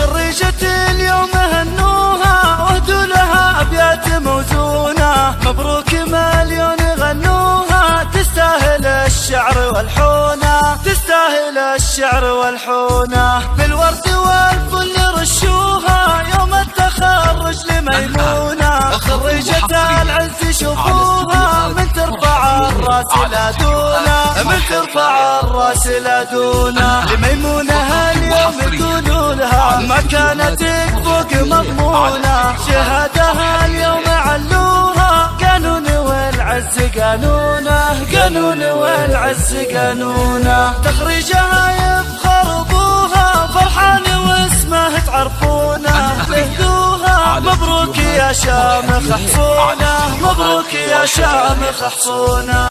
خريجة اليوم هنوها، واهدوا لها أبيات موزونة. مبروك مليون غنوها، تستاهل الشعر والحونة، تستاهل الشعر والحونة. بالورد والفل رشوها، يوم التخرج لميمونة. خريجة العز شوفوها، من ترفع الراس لا دونه، من ترفع الراس لا دونه. لميمونة اليوم يقولوا لها، مكانتك فوق مضمونة. شهادها اليوم علوها، قانون والعز قانونه، قانون والعز قانونه. تخريجها يفخر ابوها، فرحان واسمه تعرفونه. تهدوها مبروك يا شامخ حصونه، مبروك يا شامخ حصونه.